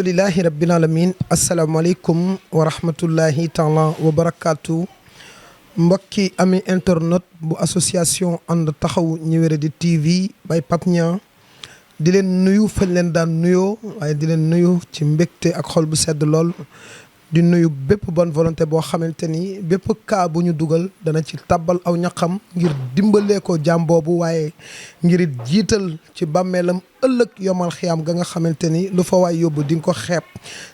alhamdulillahi rabbil alamin asalaamaaleykum wa rahmatullahi taala wa barakaatu mbokki ami internet bu association ànd taxawu ñi wéradi TV bay Pape Niang di leen nuyu fañ leen daan nuyoo waaye di leen nuyu ci mbégte ak xol bu sedd lool di nuyu bépp bonne volonté boo xamante ni bépp cas bu ñu dugal dana ci tàbbal aw ñaqam ngir dimbalee ko jaam boobu waaye ngir it jiital ci bàmmeelam ëllëg yomal xiyaam ga nga xamante ni lu fa waay yóbbu di nga ko xeeb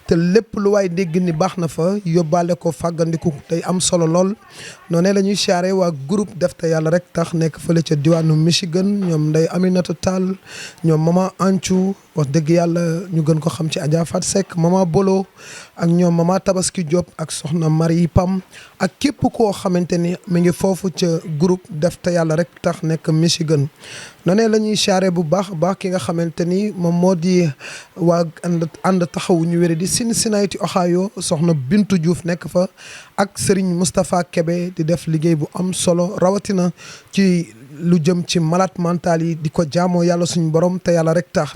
te lépp lu waay dégg ni baax na fa yóbbaale ko fàggandiku day am solo lool. noonu la ñuy siyaare waa groupe def te yàlla rek tax nekk fële ca diwaanu Michigan ñoom Ndeye Aminata Tall ñoom Mama Ancu wax dëgg yàlla ñu gën ko xam ci Adja Fat Seck Mama Bolo ak ñoom Mama Tabaski Diop ak soxna Marie Pam ak képp koo xamante ni mi ngi foofu ca groupe def te yàlla rek tax nekk Michigan. noonu la ñuy siyaare bu baax a baax ki nga xamante ni moom moo di waa ànd taxawu ñu wéré di Cincinnati Ohio soxna Bintu Diouf nekk fa ak Serigne Moustapha Kebe di def liggéey bu am solo rawatina ci lu jëm ci malade mental yi di ko jaamoo yàlla suñu borom te yàlla rek tax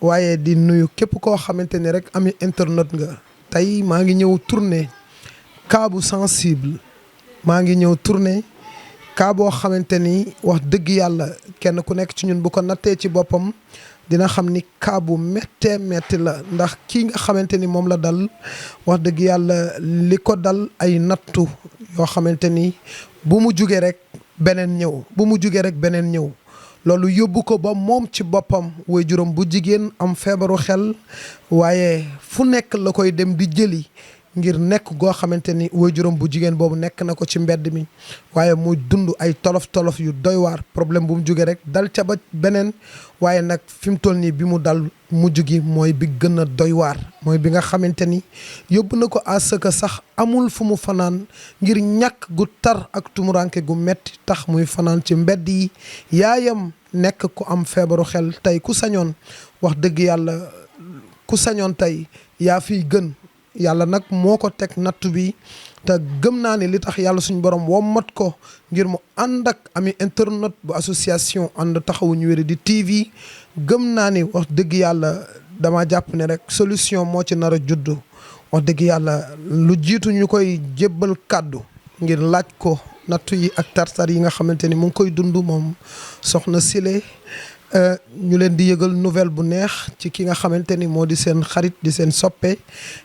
waaye di nuyu képp koo xamante ni rek ami internet nga tey maa ngi ñëw tourné cas bu sensible maa ngi ñëw tourné cas boo xamante ni wax dëgg yàlla kenn ku nekk ci ñun bu ko nattee ci boppam dina xam ni cas bu méttee métti la ndax kii nga xamante ni moom la dal wax dëgg yàlla li ko dal ay nattu yoo xamante ni bu mu jugee rek beneen ñëw bu mu jugee rek beneen ñëw loolu yóbbu ko ba moom ci boppam waajuram bu jigéen am feebaru xel waaye fu nekk la koy dem di jëli ngir nekk goo xamante ni waajuram bu jigéen boobu nekk na ko ci mbedd mi waaye muy dund ay tolof-tolof yu doy waar problème bu mu jógee rek dal ca ba beneen waaye nag fi mu toll nii bi mu dal mujj gi mooy bi gën a doy waar mooy bi nga xamante ni yóbbu na ko à ce que sax amul fu mu fanaan ngir ñàkk gu tar ak tumuranke gu metti tax muy fanaan ci mbedd yi yaayam nekk ku am feebaru xel tey ku sañoon wax dëgg yàlla ku sañoon tey yaa fiy gën yàlla nag moo ko teg nattu bi te gëm naa ni li tax yàlla suñu borom wommat ko ngir mu ànd ak ami internet bu association ànd taxawu ñu wéri di TV gëm naa ni wax dëgg yàlla dama jàpp ne rek solution moo ci nar a juddu wax dëgg yàlla lu jiitu ñu koy jébbal kàddu ngir laaj ko nattu yi ak tartar yi nga xamante ni mu ngi koy dund moom soxna Sile ñu leen di yëgal nouvelle bu neex ci ki nga xamante ni moo di seen xarit di seen soppe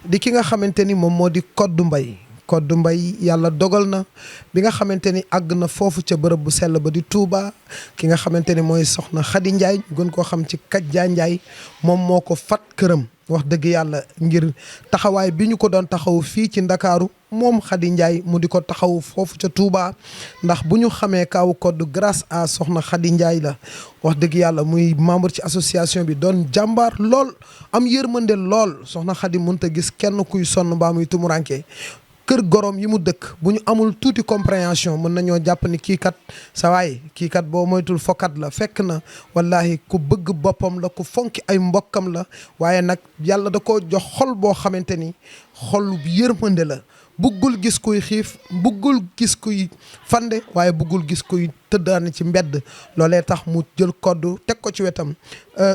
di ki nga xamante ni moom moo di Koddu Mbay yàlla dogal na bi nga xamante ni àgg na foofu ca bërëb bu sell ba di Touba ki nga xamante ni mooy soxna Xadi Njaay ñu gën koo xam ci Kajja Njaay moom moo ko fat këram wax dëgg yàlla ngir taxawaay bi ñu ko doon taxaw fii ci Ndakaaru moom Xadi Njaay mu di ko taxaw foofu ca Touba ndax bu ñu xamee kaawu Koddu grâce à soxna Xadi Njaay la wax dëgg yàlla muy membre ci association bi doon jàmbaar lool am yërmande lool soxna Xadi mënta gis kenn kuy sonn mbaa muy tumuranke kër gorom yi mu dëkk bu ñu amul tuuti compréhension mën nañoo jàpp ni kii kat sa waay kii kat boo moytul fokkat la fekk na wallahi ku bëgg boppam la ku fonki ay mbokkam la waaye nag yàlla da ko jox xol boo xamante ni xol yërmande la buggul gis kuy xiif buggul gis kuy fande waaye buggul gis kuy tëddaani ci mbedd loolee tax mu jël Koddu teg ko ci wetam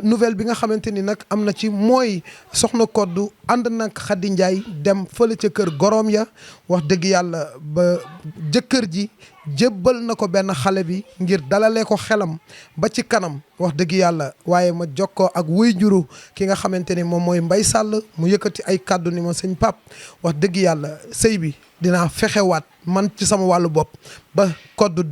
nouvelle bi nga xamante ni nag am na ci mooy soxna Koddu ànd nag Xadi Njaay dem fële ca kër gorom ya wax dëgg yàlla ba jëkkër ji jébbal na ko benn xale bi ngir dalalee ko xelam ba ci kanam wax dëgg yàlla waaye ma jokkoo ak waajuru ki nga xamante ni moom mooy Mbay Sàll mu yëkkati ay kàddu ni ma sëñ Pap wax dëgg yàlla sëy bi dinaa fexewaat man ci sama wàllu bopp ba Koddu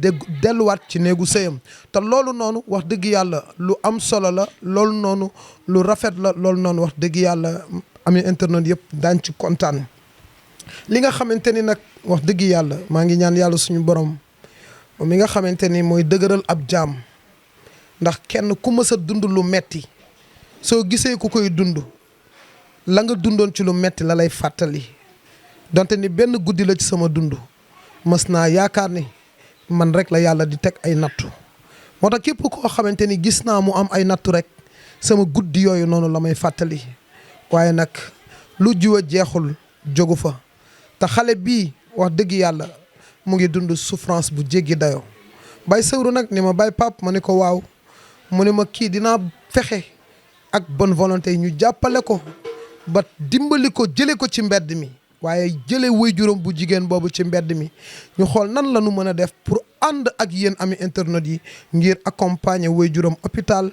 delluwaat ci néegu sëyam te loolu noonu wax dëgg yàlla lu am solo la loolu noonu lu rafet la loolu noonu wax dëgg yàlla ami internet yëpp daañ ci kontaan li nga xamante ni nag wax dëgg yàlla maa ngi ñaan yàlla suñu borom mi nga xamante ni mooy dëgëral ab jaam ndax kenn ku mës a dund lu metti soo gisee ku koy dund la nga dundoon ci lu metti la lay fàttali donte ni benn guddi la ci sama dund mës naa yaakaar ni man rek la yàlla di teg ay nattu moo tax képp koo xamante ni gis naa mu am ay nattu rek sama guddi yooyu noonu la may fàttali waaye nag lu jiw a jeexul jógu fa te xale bii wax dëgg yàlla mu ngi dund souffrance bu jéggi dayoo bay sëwru nag ni ma bay Pap ma ni ko waaw mu ne ma kii dinaa fexe ak bonne volonté yi ñu jàppale ko ba dimbali ko jële ko ci mbedd mi waaye jële waajuram bu jigéen boobu ci mbedd mi ñu xool nan la ñu mën a def pour ànd ak yéen ami internet yi ngir accompagner waajuram hôpital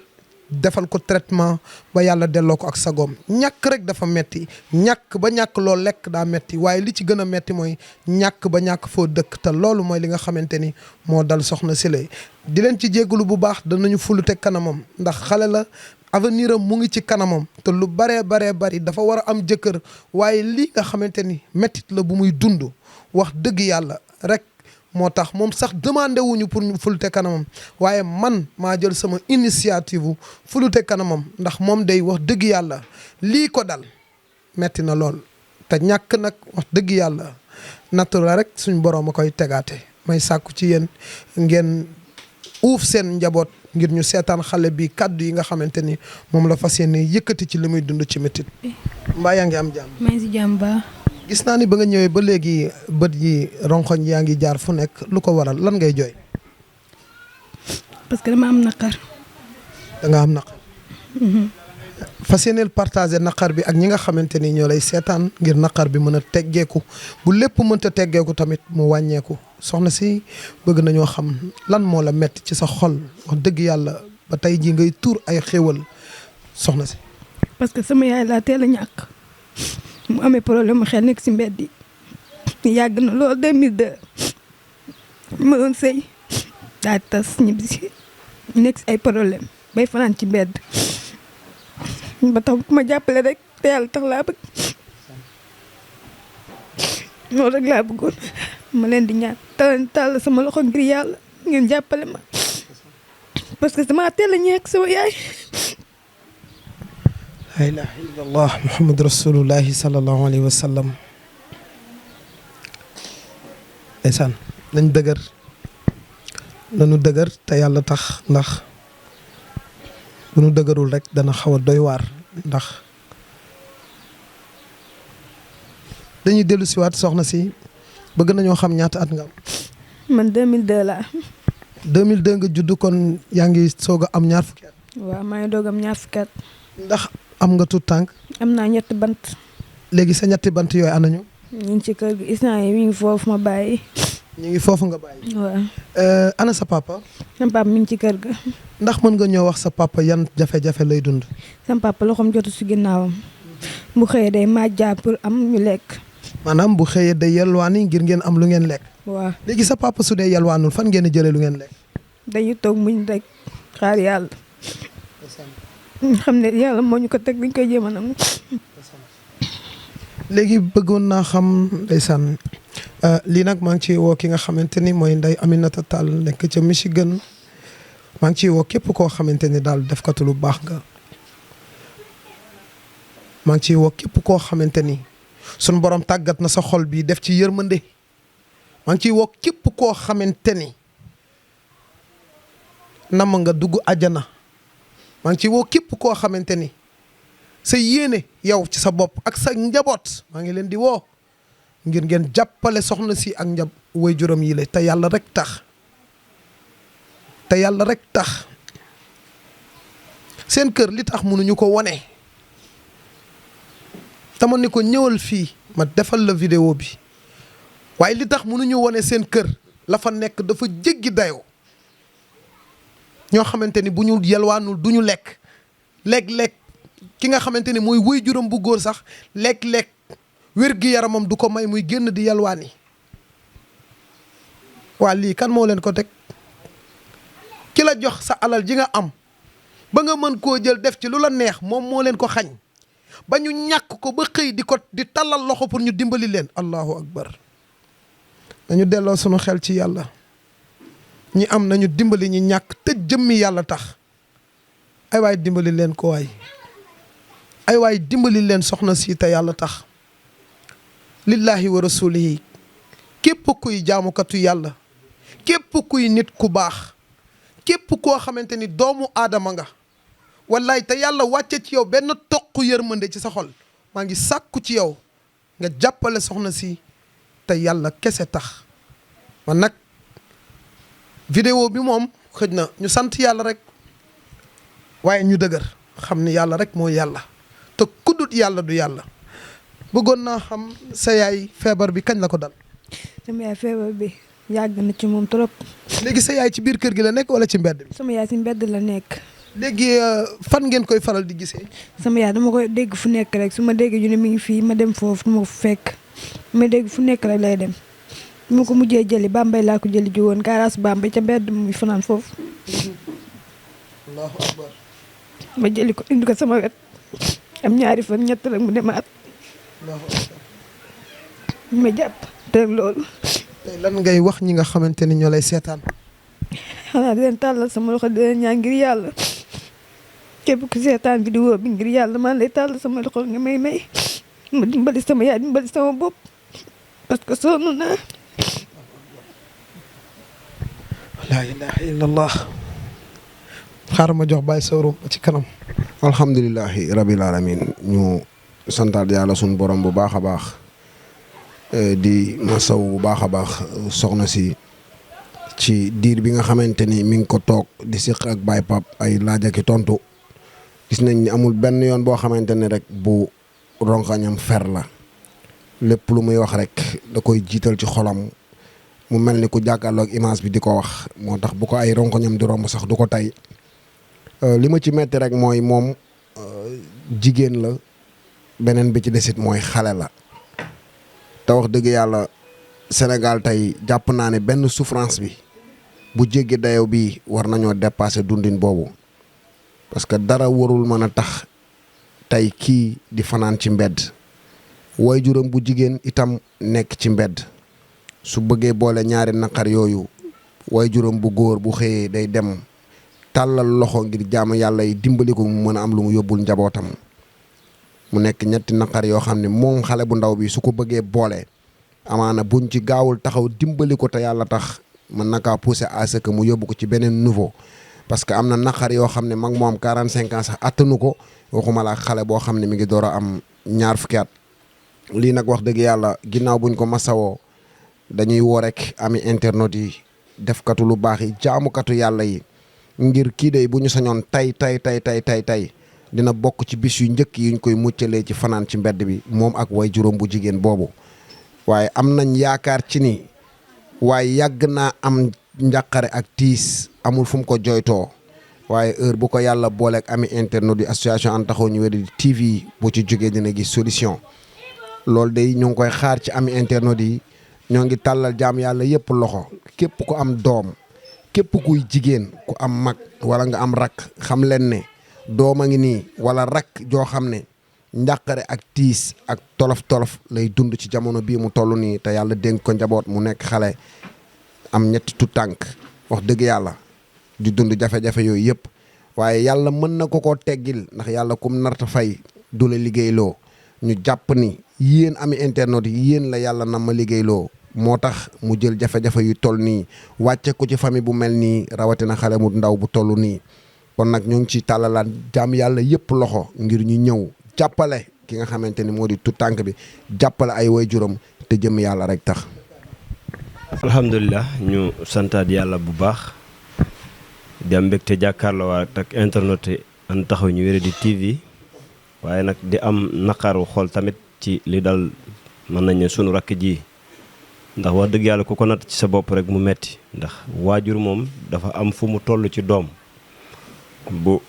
defal ko traitement ba yàlla delloo ko ak sagoom ñàkk rek dafa metti ñàkk ba ñàkk loolu lekk daa metti waaye li ci gën a metti mooy ñàkk ba ñàkk foo dëkk te loolu mooy li nga xamante ni moo dal soxna Sile di leen ci jéggalu bu baax danañu fulute kanamam ndax xale la avenir am mu ngi ci kanamam te lu baree bari dafa war a am jëkkër waaye lii nga xamante ni mettit la bu muy dund wax dëgg yàlla rek moo tax moom sax demandé wuñu pour ñu fulute kanamam waaye man maa jël sama initiative fulute kanamam ndax moom day wax dëgg yàlla lii ko dal metti na lool te ñàkk nag wax dëgg yàlla nattu la rek suñ boroom a koy tegaate may sàkku ci yéen ngeen uuf seen njaboot ngir ñu seetaan xale bi kàddu yi nga xamante ni moom la fas yéene yëkkati ci li muy dund ci métit mbaa yaa ngi am jàmm. maa ngi si jàmm ba. gis naa ni ba nga ñëwee ba léegi bët yi ronkoñ yaa ngi jaar fu nekk lu ko waral lan ngay jooy. parce que dama am naqar. da nga am naqar. fas yéeneel partager naqar bi ak ñi nga xamante ni ñoo lay seetaan ngir naqar bi mën a teggeeku bu lépp mënta teggeeku tamit mu wàññeeku soxna si bëgg nañoo xam lan moo la metti ci sa xol wax dëgg yàlla ba tey jii ngay tuur ay xéwal soxna si. parce que sama yaay laa teel a ñàkk mu amee problème mu xel nekk si mbedd yi yàgg na loolu 2002 ma doon sëy daa tas ñibbi si nekk si ay problème bay fanaan ci mbedd ba tax ku ma jàppale rek te yàlla tax laa bëgg loolu rek laa bëggoon ma leen di ñaan tàll sama loxo ngir yàlla ngeen jàppale ma parce que sama teel a ñàkk sama yaay. la ilaha illallah muhammad rasulullahi sallallahu alayhi wa sallam. ndeysaan nañ dëgër nañu dëgër te yàlla tax ndax bu nu dëgërul rek dana xaw a doy waar ndax dañuy dellu siwaat soxna si bëgg nañoo xam ñaata at nga am. man 2002 laa. 2002 nga judd kon yaa ngi soog a am ñaar fukki at. waaw maa ngi doog am ñaar fukki at. ndax am nga tuut tànk. am naa ñetti bant. léegi sa ñetti bant yooyu anañu. ñu ngi ci kër gi instant yi mi ngi foofu ma bàyyi. ñu ngi foofu nga bàyyi. waaw. ana sa papa. sama papa mi ngi ci kër ga. ndax mën nga ñoo wax sa papa yan jafe-jafe lay dund. sama papa loxoom jotu si ginnaawam bu xëyee day majjaa pour am ñu lekk. maanaam bu xëyee day yalwaani ngir ngeen am lu ngeen lekk. waaw léegi sa papa su dee yalwaanul fan ngeen di jëlee lu ngeen lekk. dañuy toog muñ rek xaar yàlla. xam ne yàlla moo ñu ko teg dañ koy jéem a nangu. léegi bëggoon naa xam ndeysaan lii nag maa ngi ciy woo ki nga xamante ni mooy Ndeye Aminata Tall nekk ca Michigan maa ngi ciy woo képp koo xamante ni daal defkatu lu baax nga. maa ngi ciy woo képp koo xamante ni sunu borom tàggat na sa xol bi def ci yërmande maa ngi ciy woo képp koo xamante ni nam nga dugg àjjana maa ngi ciy woo képp koo xamante ni sa yéene yow ci sa bopp ak sa njaboot maa ngi leen di woo ngir ngeen jàppale soxna si ak waajuram yi la te yàlla rek tax te yàlla rek tax seen kër li tax mënuñu ko wone tama ni ko ñëwal fii ma defal la vidéo bi waaye li tax mënuñu wone seen kër la fa nekk dafa jéggi dayoo ñoo xamante ni bu ñu yelwaanul du ñu lekk lekk ki nga xamante ni mooy waajuram bu góor sax lekk wér-gi-yaramam du ko may muy génn di yelwaani waa lii kan moo leen ko teg ki la jox sa alal ji nga am ba nga mën koo jël def ci lu la neex moom moo leen ko xañ ba ñu ñàkk ko ba xëy di tallal loxo pour ñu dimbali leen allahu akbar nañu delloo sunu xel ci yàlla ñi am nañu dimbali ñi ñàkk te jëmmi yàlla tax ay waay dimbali leen ko waay ay waay dimbali leen soxna si te yàlla tax lillahi wa rasulihi képp kuy jaamukatu yàlla képp kuy nit ku baax képp koo xamante ni doomu aadama nga wallaay te yàlla wàcce ci yow benn toq yërmande ci sa xol maa ngi sàkku ci yow nga jàppale soxna si te yàlla kese tax man nag vidéo bi moom xëj na ñu sant yàlla rek waaye ñu dëgër xam ni yàlla rek mooy yàlla te kuddut yàlla du yàlla bëggoon naa xam sa yaay feebar bi kañ la ko dal. sama yaay feebar bi yàgg na ci moom trop. léegi sa yaay ci biir kër gi la nekk wala ci mbedd bi. sama yaay ci mbedd la nekk. léegi fan ngeen koy faral di gisee. sama yaay dama koy dégg fu nekk rek su ma déggee ñu ne mi ngi fii ma dem foofu du ma ko fekk ma dégg fu nekk rek lay dem. mu ko mujjee jëli Bambey laa ko jëli ji woon garage Bambey ca mbedd muy fanaan foofu. allahu akbar. ma jëli ko indi ko sama wet am ñaari fan ñett rek mu demaat. allahu akbar. ma jàpp te loolu. tey lan ngay wax ñi nga xamante ni ñoo lay seetaan. xanaa di leen tàllal sama loxo di leen ñaan ngir yàlla képp ku seetaan vidéo bi ngir yàlla man lay tàllal sama loxo nga may ma dimbali sama yaay dimbali sama bopp parce que sonn naa. laa ilaaha illallah. xaaral ma jox Baye Sawru ba ci kanam. alhamdulilahi rabil alamin ñu santaat yàlla suñu borom bu baax a baax di masaw bu baax a baax soxna si ci diir bi nga xamante ni mi ngi ko toog di siq ak Baye Pape ay laaj ak i tontu gis nañ ni amul benn yoon boo xamante ne rek bu ronkañam fer la lépp lu muy wax rek da koy jiital ci xolam mu mel ni ku jàkkaarloog image bi di ko wax moo tax bu ko ay ronkañam di romb sax du ko tey li ma ci metti rek mooy moom jigéen la beneen bi ci desit mooy xale la te wax dëgg yàlla Sénégal tey jàpp naa ne benn souffrance bi bu jéggi dayo bi war nañoo dépasser dundin boobu parce que dara warul mën a tax tey kii di fanaan ci mbedd waajuram bu jigéen itam nekk ci mbedd su bëggee boole ñaari naqar yooyu waajuram bu góor bu xëyee day dem tàllal loxo ngir jaamu yàlla yi dimbali ko mu mën a am lu mu yóbbul njabootam mu nekk ñetti naqar yoo xam ne moom xale bu ndaw bi su ko bëggee boole amaana buñ ci gaawul taxaw dimbali ko te yàlla tax mën na kaa pousser à ce que mu yóbbu ko ci beneen niveau parce que am na naqar yoo xam ne mag moo am 45 ans sax attanu ko waxuma la xale boo xam ne mi ngi door a am ñaar fukki at lii nag wax dëgg yàlla ginnaaw buñ ko masawoo dañuy woo rek ami internet yi defkatu lu baax yi jaamukatu yàlla yi ngir kii day bu ñu sañoon tey dina bokk ci bis yu njëkk yi ñu koy muccalee ci fanaan ci mbedd bi moom ak way juróom bu jigéen boobu waaye am nañ yaakaar ci ni waaye yàgg naa am njàqare ak tiis amul fu mu ko jooytoo waaye heure bu ko yàlla booleeg ami internet di association Ànd Taxawu Ñu Wéradi TV bu ci jógee dina gis solution loolu day ñu ngi koy xaar ci ami internet yi ñoo ngi tàllal jaam yàlla yëpp loxo képp ku am doom képp kuy jigéen ku am mag wala nga am rakk xam leen ne doom a ngi nii wala rakk joo xam ne njàqare ak tiis ak tolof lay dund ci jamono bii mu toll nii te yàlla dénk ko njaboot mu nekk xale am ñetti tànk wax dëgg yàlla di dund jafe-jafe yooyu yëpp waaye yàlla mën na ko teggil ndax yàlla kum narta fay du la liggéeyloo ñu jàpp ni yéen ami internet yi yéen la yàlla na ma liggéeyloo moo tax mu jël jafe-jafe yu toll nii wàcce ko ci famille bu mel nii rawatina xale mu ndaw bu toll nii kon nag ñu ngi ci tàllalaan jaam yàlla yëpp loxo ngir ñu ñëw jàppale ki nga xamante ni moo di tout tànk bi jàppale ay waajuram te jëm yàlla rek tax. alhamdulilah ñu santaat yàlla bu baax di am mbégte jàkkaarloo ak internet Ànd Taxawu Ñu Wéradi TV waaye nag di am naqaru xool tamit ci li dal mën nañ ne sunu rakk ji ndax wax dëgg yàlla ku ko natt ci sa bopp rek mu metti ndax waajur moom dafa am fu mu toll ci doom bu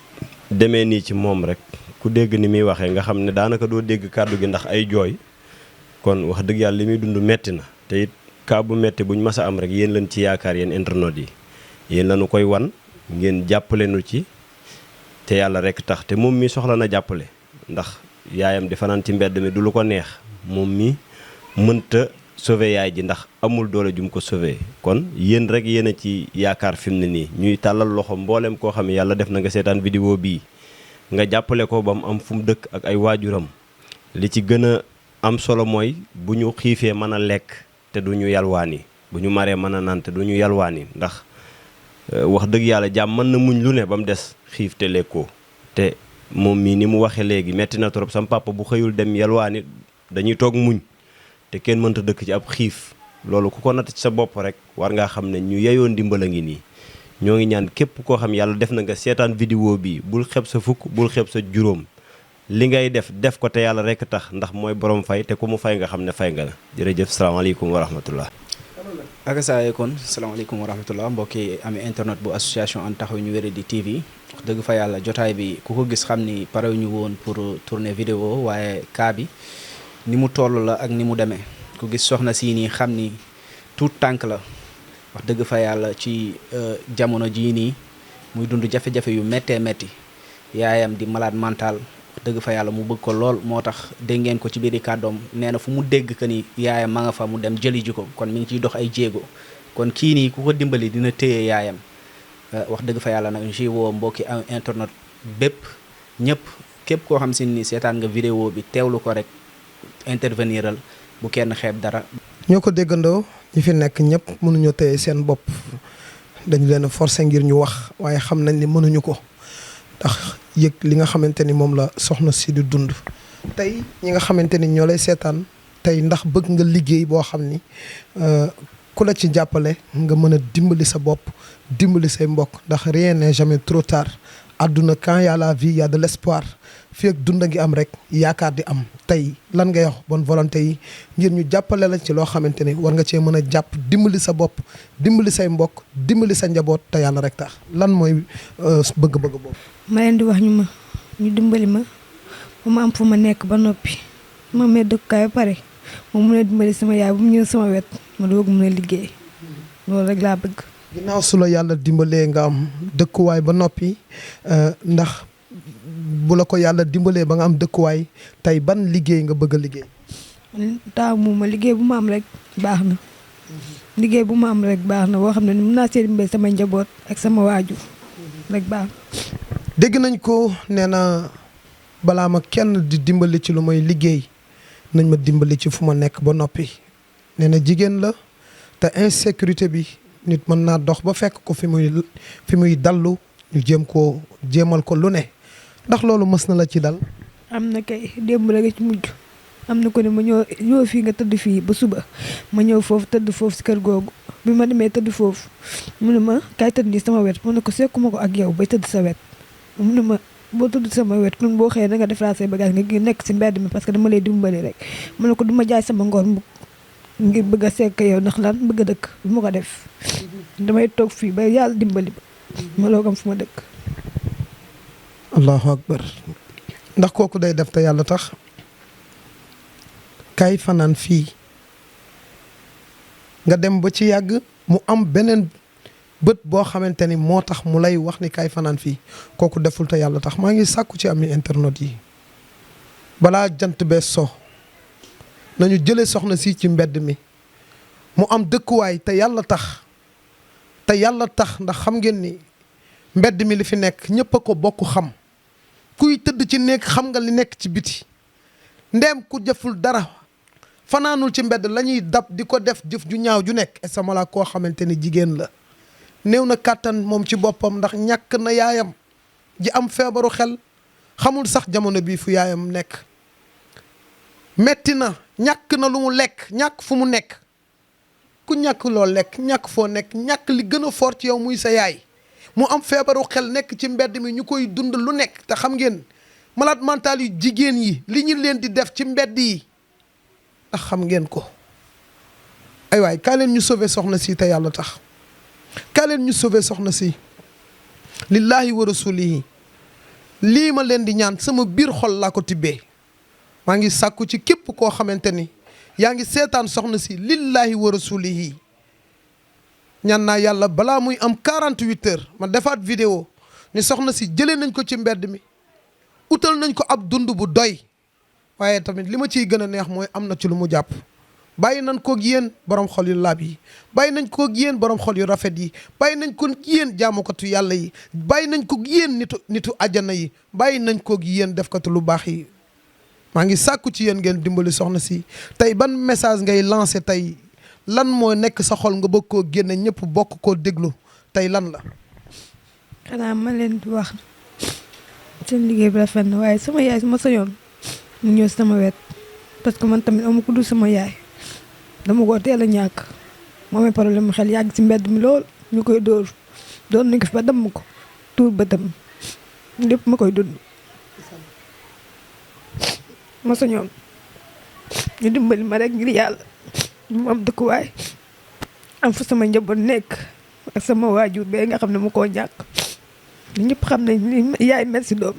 demee nii ci moom rek ku dégg ni muy waxee nga xam ne daanaka doo dégg kàddu gi ndax ay jooy kon wax dëgg yàlla li muy dund metti na te it kaa bu metti buñ mas a am rek yéen lañ ci yaakaar yéen internet yi yéen lañu koy wan ngeen jàppale nu ci te yàlla rek tax te moom mi soxla na jàppale ndax yaayam di fanaan ci mbedd mi du lu ko neex moom mi mënta sauver yaay ji ndax amul doole jum ko sauver kon yéen rek yéen a ci yaakaar fi mu ne nii ñuy tàllal loxo mboolem koo xam ne yàlla def na nga seetaan vidéo bii nga jàppale ko ba mu am fu mu dëkk ak ay waajuram li ci gën a am solo mooy bu ñu xiifee mën a lekk te du ñu yalwaani bu ñu maree mën a naan te du ñu yalwaani ndax wax dëgg yàlla jàmm mën na muñ lu ne ba mu des xiif te lekkoo te moom mii ni mu waxee léegi metti na trop sam papa bu xëyul dem yalwaani dañuy toog muñ te kenn mënta dëkk ci ab xiif loolu ku ko natt ci sa bopp rek war ngaa xam ne ñu yeyoo ndimbal a ngi nii ñoo ngi ñaan képp koo xam yàlla def na nga seetaan vidéo bi bul xeb sa fukk bul xeb sa juróom li ngay def ko te yàlla rek tax ndax mooy borom fay te ku mu fay nga xam ne fay nga la jërëjëf salaamaaleykum wa rahmatullah akasaaye kon salaamaaleykum wa rahmatullah mbokki amee internet bu association And Taxawu Ñu Wéradi TV wax dëgg fa yàlla jotaay bi ku ko gis xam ni pare ñu woon pour tourner vidéo waaye cas bi ni mu toll la ak ni mu demee ku gis soxna si nii xam ni tout tànk la wax dëgg fa yàlla ci jamono jii nii muy dund jafe-jafe yu méttee métti yaayam di malade mental wax dëgg fa yàlla mu bëgg ko lool moo tax dégg ngeen ko ci biir kàddoom nee na fu mu dégg que ni yaayam ma nga fa mu dem jëli ji ko kon mi ngi ciy dox ay jéego kon kii nii ku ko dimbali dina téye yaayam wax dëgg fa yàlla nag ñu ciy woo mbokki internet bépp ñëpp képp koo xam si ni seetaan nga vidéo bi teewlu ko rek interveniral bu kenn xeeb dara. ñoo ko déggandoo ñi fi nekk ñëpp mënuñoo téye seen bopp dañu leen a forcer ngir ñu wax waaye xam nañ ni mënuñu ko ndax yëg li nga xamante ni moom la soxna si di dund. tey ñi nga xamante ni ñoo lay seetaan tey ndax bëgg nga liggéey boo xam ni ku la ci jàppale nga mën a dimbali sa bopp dimbali say mbokk ndax rien n'est jamais trop tard àdduna quand y a la vie y a de l'espoir fii ak dund ngi am rek yaakaar di am tey lan ngay wax bonne volonté yi ngir ñu jàppale la ci loo xamante ni war nga cee mën a jàpp dimbali sa bopp dimbali say mbokk dimbali sa njaboot te yàlla rek tax lan mooy bëgg-bëgg boobu. ma leen di wax ñu dimbali ma ba ma am fu ma nekk ba noppi ma mee dëkkukaay ba pare ma mun a dimbali sama yaay bu mu ñëw sama wet ma doog mun a liggéey loolu rek laa bëgg. ginnaaw su la yàlla dimbalee nga am dëkkuwaay ba noppi ndax bu la ko yàlla dimbalee ba nga am dëkkuwaay tey ban liggéey nga bëgg a liggéey. taamu ma liggéey bu ma am rek baax na liggéey bu ma am rek baax na boo xam ne mën naa see dimbali sama njaboot ak sama waajur rek baax na. dégg nañ ko nee na balaa ma kenn di dimbali ci lu may liggéey nañ ma dimbali ci fu ma nekk ba noppi nee na jigéen la te insécurité bi nit mën naa dox ba fekk ko fi muy dallu ñu jéemal ko lu ne ndax loolu mës na la ci dal. am na kay démb rek ci mujj am na ko ne ma ñëw fii nga tëdd fii ba suba ma ñëw foofu tëdd foofu si kër googu bi ma demee tëdd foofu mu ne ma kaay tëdd nii sama wet mu ne ko sekkuma ko ak yow bay tëdd sa wet mu ne ma boo tëdd sama wet kon boo xëyee da nga defaraat say bagage nga nekk si mbedd mi parce que dama lay dimbali rek mu ne ko du ma jaay sama ngor ngir bëgg a sekk yow ndax lan bëgg a dëkk bu ma ko def damay toog fii ba yàlla dimbali ma loo am fu ma dëkk. allahu akbar ndax kooku day def te yàlla tax kay fanaan fii nga dem ba ci yàgg mu am beneen bët boo xamante ni moo tax mu lay wax ni kay fanaan fii kooku deful te yàlla tax maa ngi sàkku ci ami internet yi balaa jant bee so nañu jëlee soxna si ci mbedd mi mu am dëkkuwaay te yàlla tax ndax xam ngeen ni mbedd mi li fi nekk ñëpp a ko bokk xam kuy tëdd ci nekk xam nga li nekk ci biti ndeem ku jëful dara fanaanul ci mbedd la ñuy dab di ko def jëf ju ñaaw ju nekk sama la koo xamante ni jigéen la néew na kàttan moom ci boppam ndax ñàkk na yaayam ji am feebaru xel xamul sax jamono bii fu yaayam nekk metti na ñàkk na lu mu lekk ñàkk fu mu nekk ku ñàkk loo lekk ñàkk foo nekk ñàkk li gën a fort ci yow muy sa yaay mu am feebaru xel nekk ci mbedd mi ñu koy dund lu nekk te xam ngeen malade mental yu jigéen yi li ñu leen di def ci mbedd yi ndax xam ngeen ko ay waay kaa leen ñu sauver soxna si te yàlla tax kaa leen ñu sauver soxna si lillahi wa rasulihi lii ma leen di ñaan sama biir xol laa ko tibbee maa ngi sàkku ci képp koo xamante ni yaa ngi seetaan soxna si lillahi wa rasulihi ñaan naa yàlla balaa muy am 48 heures ma defaat vidéo ni soxna si jëlee nañ ko ci mbedd mi utal nañ ko ab dund bu doy waaye tamit li ma ciy gën a neex mooy am na ci lu mu jàpp bàyyi nañ koog yéen borom xol yu laab yi bàyyi nañ koog yéen borom xol yu rafet yi bàyyi nañ ko yéen jaamukatu yàlla yi bàyyi nañ koog yéen nitu àjjana yi bàyyi nañ koog yéen defkatu lu baax yi maa ngi sàkku ci yéen ngeen dimbali soxna si tey ban message ngay lancé tey lan moo nekk sa xol nga bëgg koo génne ñëpp bokk koo déglu tey lan la. xanaa ma leen di wax seen liggéey bi rafet na waaye sama yaay ma sañoon mu ñëw sama wet parce que man tamit amu ko dul sama yaay dama ko teel a ñàkk moo amee problème mu xel yàgg si mbedd mi lool ñu koy dóor nañ ko fi ba damm ko tuur bëtam lépp ma koy dund ma sañoon ñu dimbali ma rek ngir yàlla mu am dëkkuwaay am fu sama njaboot nekk ak sama waajur bee nga xam ne mu koo ñàkk ñëpp xam nañ li yaay mel si doom